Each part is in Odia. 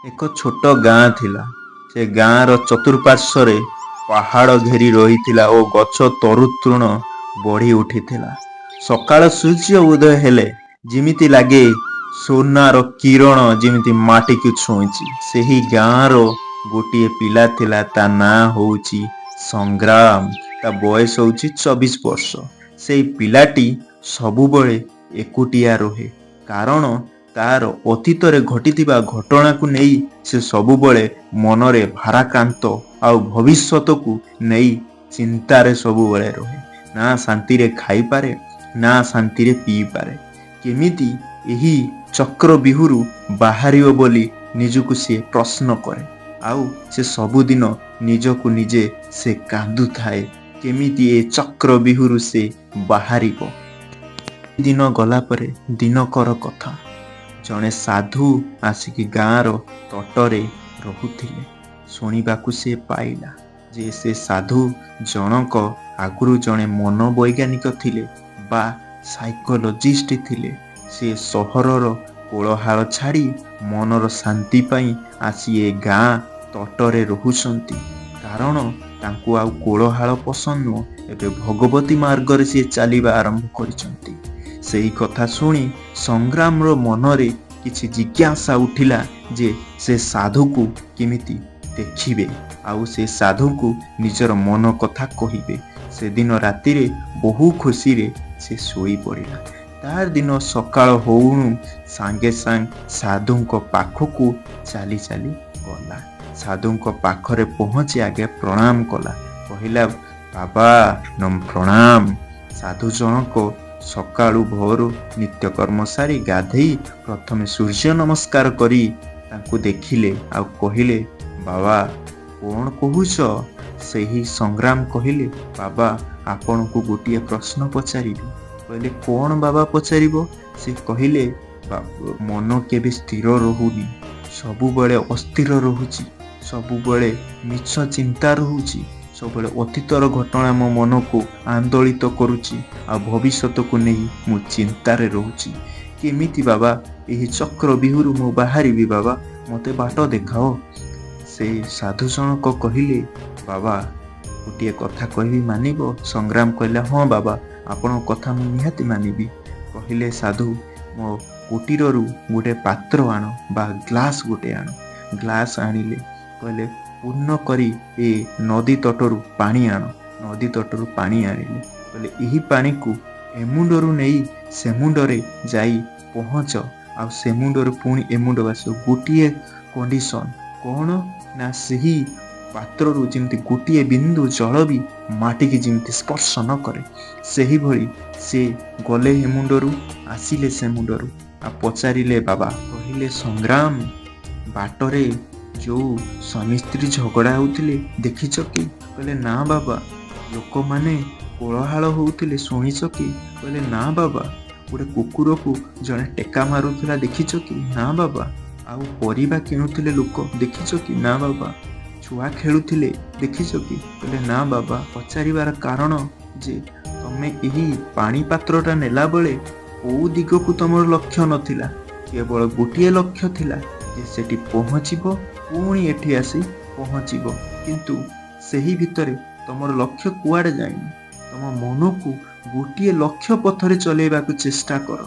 ଏକ ଛୋଟ ଗାଁ ଥିଲା। ସେ ଗାଁର ଚତୁଃପାର୍ଶ୍ୱରେ ପାହାଡ଼ ଘେରି ରହିଥିଲା ଓ ଗଛ ତରୁତୃଣ ବଢ଼ି ଉଠିଥିଲା। ସକାଳ ସୂର୍ଯ୍ୟ ଉଦୟ ହେଲେ ଯେମିତି ଲାଗେ ସୁନାର କିରଣ ଯେମିତି ମାଟିକୁ ଛୁଇଁଛି। ସେହି ଗାଁର ଗୋଟିଏ ପିଲା ଥିଲା, ତା ନାଁ ହଉଛି ସଂଗ୍ରାମ। ତା ବୟସ ହଉଛି 24 ବର୍ଷ। ସେଇ ପିଲାଟି ସବୁବେଳେ ଏକୁଟିଆ ରୁହେ, କାରଣ ତାର ଅତୀତରେ ଘଟିଥିବା ଘଟଣାକୁ ନେଇ ସେ ସବୁବେଳେ ମନରେ ଭାରାକ୍ରାନ୍ତ ଆଉ ଭବିଷ୍ୟତକୁ ନେଇ ଚିନ୍ତାରେ ସବୁବେଳେ ରୁହେ। ନା ଶାନ୍ତିରେ ଖାଇପାରେ, ନା ଶାନ୍ତିରେ ପିଇପାରେ। କେମିତି ଏହି ଚକ୍ରବ୍ୟୁହରୁ ବାହାରିବ ବୋଲି ନିଜକୁ ସିଏ ପ୍ରଶ୍ନ କରେ ଆଉ ସେ ସବୁଦିନ ନିଜକୁ ନିଜେ ସେ କାନ୍ଦୁଥାଏ, କେମିତି ଏ ଚକ୍ରବ୍ୟୁହରୁ ସେ ବାହାରିବ। ଦିନ ଗଲା ପରେ ଦିନକର କଥା, ଜଣେ ସାଧୁ ଆସିକି ଗାଁର ତଟରେ ରହୁଥିଲେ। ଶୁଣିବାକୁ ସେ ପାଇଲା ଯେ ସେ ସାଧୁ ଜଣକ ଆଗରୁ ଜଣେ ମନୋବୈଜ୍ଞାନିକ ଥିଲେ ବା ସାଇକୋଲୋଜିଷ୍ଟ ଥିଲେ। ସେ ସହରର କୋଳାହଳ ଛାଡ଼ି ମନର ଶାନ୍ତି ପାଇଁ ଆସି ଏ ଗାଁ ତଟରେ ରହୁଛନ୍ତି, କାରଣ ତାଙ୍କୁ ଆଉ କୋଳାହଳ ପସନ୍ଦ ନୁହଁ। ଏବେ ଭଗବତୀ ମାର୍ଗରେ ସିଏ ଚାଲିବା ଆରମ୍ଭ କରିଛନ୍ତି। ସେଇ କଥା ଶୁଣି ସଂଗ୍ରାମର ମନରେ କିଛି ଜିଜ୍ଞାସା ଉଠିଲା ଯେ ସେ ସାଧୁକୁ କେମିତି ଦେଖିବେ ଆଉ ସେ ସାଧୁଙ୍କୁ ନିଜର ମନ କଥା କହିବେ। ସେଦିନ ରାତିରେ ବହୁ ଖୁସିରେ ସେ ଶୋଇପଡ଼ିଲା। ତାର ଦିନ ସକାଳ ହଉଣୁ ସାଙ୍ଗେ ସାଙ୍ଗେ ସାଧୁଙ୍କ ପାଖକୁ ଚାଲି ଚାଲି ଗଲା। ସାଧୁଙ୍କ ପାଖରେ ପହଞ୍ଚି ଆଗେ ପ୍ରଣାମ କଲା। କହିଲା, "ବାବା, ପ୍ରଣାମ।" ସାଧୁ ଜଣକ ସକାଳୁ ଭୋରୁ ନିତ୍ୟକର୍ମ ସାରି ଗାଧେଇ ପ୍ରଥମେ ସୂର୍ଯ୍ୟ ନମସ୍କାର କରି ତାଙ୍କୁ ଦେଖିଲେ ଆଉ କହିଲେ, "ବାବା, କଣ କହୁଛ?" ସେହି ସଂଗ୍ରାମ କହିଲେ, "ବାବା, ଆପଣଙ୍କୁ ଗୋଟିଏ ପ୍ରଶ୍ନ ପଚାରିବି।" କହିଲେ, "କଣ ବାବା ପଚାରିବ?" ସେ କହିଲେ, "ମନ କେବେ ସ୍ଥିର ରହୁନି, ସବୁବେଳେ ଅସ୍ଥିର ରହୁଛି, ସବୁବେଳେ ମିଛ ଚିନ୍ତା ରହୁଛି, ସବୁବେଳେ ଅତୀତର ଘଟଣା ମୋ ମନକୁ ଆନ୍ଦୋଳିତ କରୁଛି ଆଉ ଭବିଷ୍ୟତକୁ ନେଇ ମୁଁ ଚିନ୍ତାରେ ରହୁଛି। କେମିତି ବାବା ଏହି ଚକ୍ର ବ୍ୟୁହରୁ ମୁଁ ବାହାରିବି? ବାବା, ମୋତେ ବାଟ ଦେଖାଅ।" ସେ ସାଧୁ ଜଣକ କହିଲେ, "ବାବା, ଗୋଟିଏ କଥା କହିବି, ମାନିବ?" ସଂଗ୍ରାମ କହିଲା, "ହଁ ବାବା, ଆପଣଙ୍କ କଥା ମୁଁ ନିହାତି ମାନିବି।" କହିଲେ ସାଧୁ, "ମୋ କୁଟୀରରୁ ଗୋଟେ ପାତ୍ର ଆଣ ବା ଗ୍ଲାସ ଗୋଟେ ଆଣ।" ଗ୍ଲାସ ଆଣିଲେ। କହିଲେ, "ପୂର୍ଣ୍ଣ କରି ଏ ନଦୀ ତଟରୁ ପାଣି ଆଣ।" ନଦୀ ତଟରୁ ପାଣି ଆଣିଲେ। କହିଲେ, "ଏହି ପାଣିକୁ ଏମୁଣ୍ଡରୁ ନେଇ ସେମୁଣ୍ଡରେ ଯାଇ ପହଞ୍ଚ ଆଉ ସେମୁଣ୍ଡରୁ ପୁଣି ଏମୁଣ୍ଡକୁ ଆସିବ। ଗୋଟିଏ କଣ୍ଡିସନ।" "କଣ?" ନା, "ସେହି ପାତ୍ରରୁ ଯେମିତି ଗୋଟିଏ ବିନ୍ଦୁ ଜଳ ବି ମାଟିକି ଯେମିତି ସ୍ପର୍ଶ ନ କରେ।" ସେହିଭଳି ସେ ଗଲେ ଏମୁଣ୍ଡରୁ, ଆସିଲେ ସେ ମୁଣ୍ଡରୁ ଆଉ ପଚାରିଲେ ବାବା। କହିଲେ, "ସଂଗ୍ରାମ, ବାଟରେ ଯୋଉ ସ୍ୱାମୀ ସ୍ତ୍ରୀ ଝଗଡ଼ା ହଉଥିଲେ ଦେଖିଛ କି?" କହିଲେ, "ନା ବାବା।" "ଲୋକମାନେ କୋଳାହଳ ହଉଥିଲେ ଶୁଣିଛ କି?" କହିଲେ, "ନା ବାବା।" "ଗୋଟେ କୁକୁରକୁ ଜଣେ ଟେକା ମାରୁଥିଲା ଦେଖିଛ କି?" "ନା ବାବା।" "ଆଉ ପରିବା କିଣୁଥିଲେ ଲୋକ ଦେଖିଛ କି?" "ନା ବାବା।" "ଛୁଆ ଖେଳୁଥିଲେ ଦେଖିଛ କି?" କହିଲେ, "ନା ବାବା।" "ପଚାରିବାର କାରଣ ଯେ ତମେ ଏହି ପାଣି ପାତ୍ରଟା ନେଲା ବେଳେ କୋଉ ଦିଗକୁ ତମର ଲକ୍ଷ୍ୟ ନଥିଲା। କେବଳ ଗୋଟିଏ ଲକ୍ଷ୍ୟ ଥିଲା ଯେ ସେଠି ପହଞ୍ଚିବ, ପୁଣି ଏଠି ଆସି ପହଞ୍ଚିବ। କିନ୍ତୁ ସେହି ଭିତରେ ତମର ଲକ୍ଷ୍ୟ କୁଆଡ଼େ ଯାଇନି। ତମ ମନକୁ ଗୋଟିଏ ଲକ୍ଷ୍ୟ ପଥରେ ଚଲେଇବାକୁ ଚେଷ୍ଟା କର,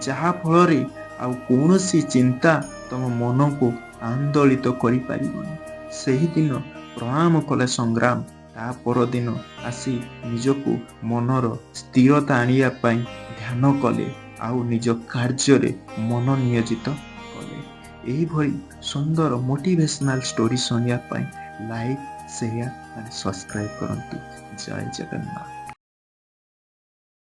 ଯାହା ଫଳରେ ଆଉ କୌଣସି ଚିନ୍ତା ତମ ମନକୁ ଆନ୍ଦୋଳିତ କରିପାରିବନି।" ସେହିଦିନ ପ୍ରଣାମ କଲେ ସଂଗ୍ରାମ। ତା ପରଦିନ ଆସି ନିଜକୁ ମନର ସ୍ଥିରତା ଆଣିବା ପାଇଁ ଧ୍ୟାନ କଲେ ଆଉ ନିଜ କାର୍ଯ୍ୟରେ ମନ ନିୟୋଜିତ କଲେ। ଏହିଭଳି ସୁନ୍ଦର ମୋଟିଭେସନାଲ ଷ୍ଟୋରି ଶୁଣିବା ପାଇଁ ଲାଇକ୍, ସେୟାର ଆଣ୍ଡ ସବସ୍କ୍ରାଇବ କରନ୍ତୁ। ଜୟ ଜଗନ୍ନାଥ।